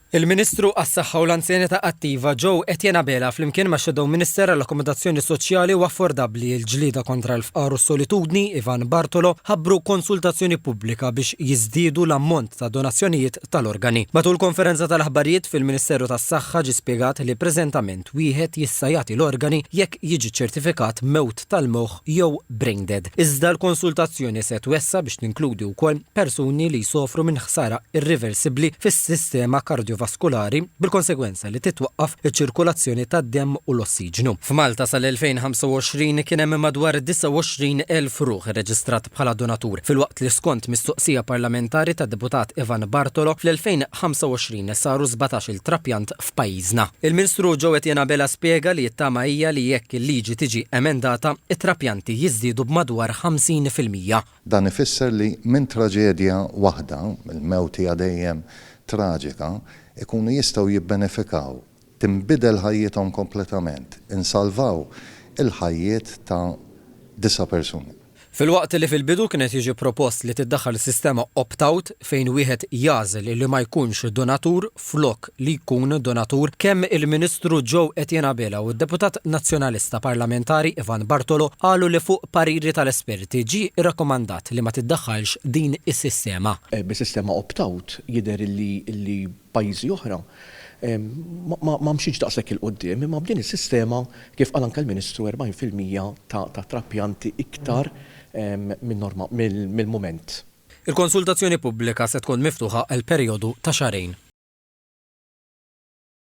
Il-Ministru għas-Saħħa u l-Anzjanità Attiva Joe Etienne Abela flimkien max-Shadow Minister għall-Akkomodazzjoni Soċjali u Affordabbli, il-Ġlieda kontra l-Fqar u s-Solitudni, Ivan Bartolo, ħabbru konsultazzjoni pubblika biex jiżdiedu l-ammont ta' donazzjonijiet tal-organi. Matul konferenza tal-aħbarijiet fil-Ministeru tas-Saħħa ġie spjegat li preżentament wieħed jista' jagħti l-organi jekk jiġi ċċertifikat mewt tal-moħħ jew brain dead. Iżda l-konsultazzjoni se twessa' biex tinkludi wkoll persuni li jsofru minn ħsara irriversibbli fis-sistema kardjovaskulari bil-konsegwenza li titwaqqaf iċ-ċirkulazzjoni tad-demm u l-ossiġnu. F'Malta sal-2025 kien hemm madwar 29,000 ruħ irreġistrat bħala donatur, filwaqt li skont mistoqsija parlamentari tad-Deputat Ivan Bartolo, fl-2025 saru 17-il trapjant f'pajjiżna. Il-Ministru Joe Etienne Abela spjega li t-tama hija li jekk il-liġi tiġi emendata, it-trapjanti jiżdiedu b'madwar 50%. Dan ifisser li minn traġedja waħda, il-mewt hija dejjem traġika, ikunu jistgħu jibbenefikaw, tinbidel ħajjithom kompletament, insalvaw il-ħajjiet ta' disa' persuni. Filwaqt li fil-bidu kien qed jiġi propost li tiddaħħal sistema opt-out fejn wieħed jagħżel li ma jkunx donatur flok li jkun donatur, kemm il-Ministru Joe Etienne Abela u d-Deputat Nazzjonalista Parlamentari Ivan Bartolo qalu li fuq pariri tal-esperti ġie rrakkomandat li ma tiddaħħalx din is-sistema. Bis-sistema opt-out jidher li pajjiżi oħra ma mxietx daqshekk 'il quddiem, imma b'din is-sistema, kif qal anke l-Ministru, 40% ta' trapjanti iktar mill-mument. Il-konsultazzjoni pubblika se tkun miftuħa għal perjodu ta' xahrejn.